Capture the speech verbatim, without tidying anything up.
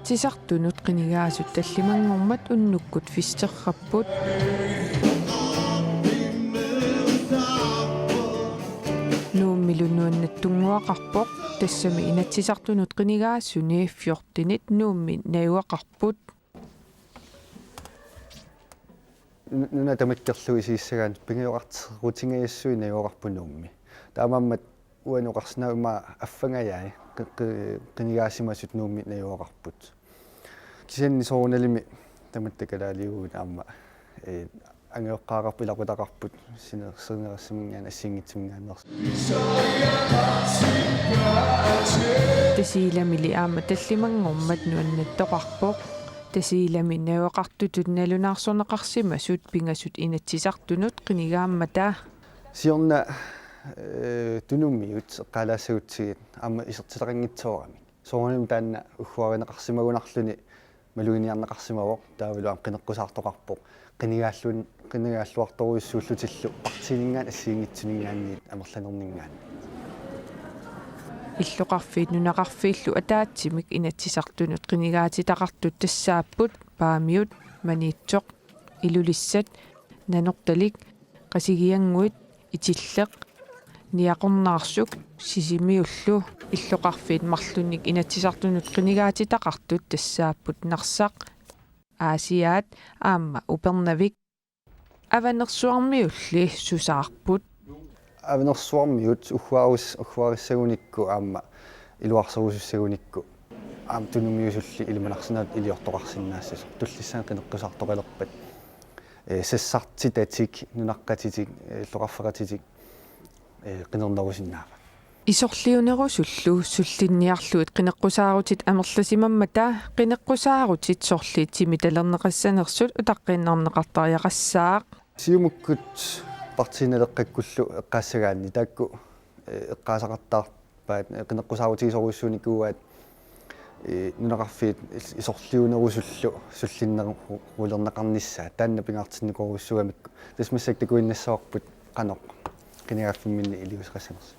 Inatsisartunut qinigaasut tallimanngormat unnukkut festerrapput. Nuummilu nuannattunnguaqarpoq, tassami Inatsisartunut qinigaasuni fjortenit Nuummi najugaqarput. Nu-, nuna tamakkerlugu isigissagaanni pingajoqarterutingajassuit najugaqarput Nuummi. Taamaammat uani oqarsinnaavunga affangajai qi-, qi-, qinigaasimasut Nuummi najugaqarput. Kisianni soorunalimi tamatta kalaaliugut aamma, ee, angajoqqaaqarput, ilaqutaqarput, sine-, sinerissaminngaanniit assigiinngitsaminngaanneersoq. Tasiilamili aamma tallimanngormat nuannattoqarpoq. Tasiilami najugaqartutut nalunaarsorneqarsimasut pingasut Inatsisartunut qinigaammata. Siorna, ee, Tunumiut eqqaalaassagutsigit aamma isertitaqanngitsooramik. Soorunami taanna ugguarineqarsimagunarluni maluginiarneqarsimavoq, taavalu aamma qineqqusaartoqarpoq. Qinigaallun-, qinigaalluartorujussuullutillu partiininngaanniit assigiinngitsuninngaanniit amerlanerninngaanniit. Illoqarfiit nunaqarfiillu ataatsimik Inatsisartunut qinigaatitaqartut tassaapput Paamiut, Maniitsoq, Ilulissat, Nanortalik, Qasigiannguit, Itilleq, Niaqornaarsuk, Sisimiullu. Illoqarfiit marlunnik Inatsisartunut qinigaatitaqartut tassaapput Narsaq, Aasiaat aamma Upernavik. Avanersuarmiulli susaarput. Avanersuarmiut ugguarus-, ugguarissagunikku aamma iluarserusussagunikku aamma Tunumiusulli ilimanarsinnaapput iliortoqarsinnaassasoq. Tullissaani qineqqusaartoqalerpat, ee, sassartitatik, nunaqqatitik, ee, illoqarfeqatitik, ee, qinernerusinnaavaat. Isorliunerusullu sullinniarlugit qineqqusaarutit amerlasimammata qineqqusaarutit sorliit timitalerneqassanersut utaqqiinnarneqartariaqassaaq. Siumukkut Partii Naleqqakkullu eqqaassagaanni taakku, ee, eqqaasaqattaarpaat, ee, qineqqusaarutigisorujussuunikuuaat, ee, nunaqarfiit is-, isorliunerusullu sullinnerulerneqarnissaat, taanna pingaartinnikorujussuugamikku. Tassa massakkut takuinnassavarput qanoq qinigaaffimminni iliuuseqassanersut.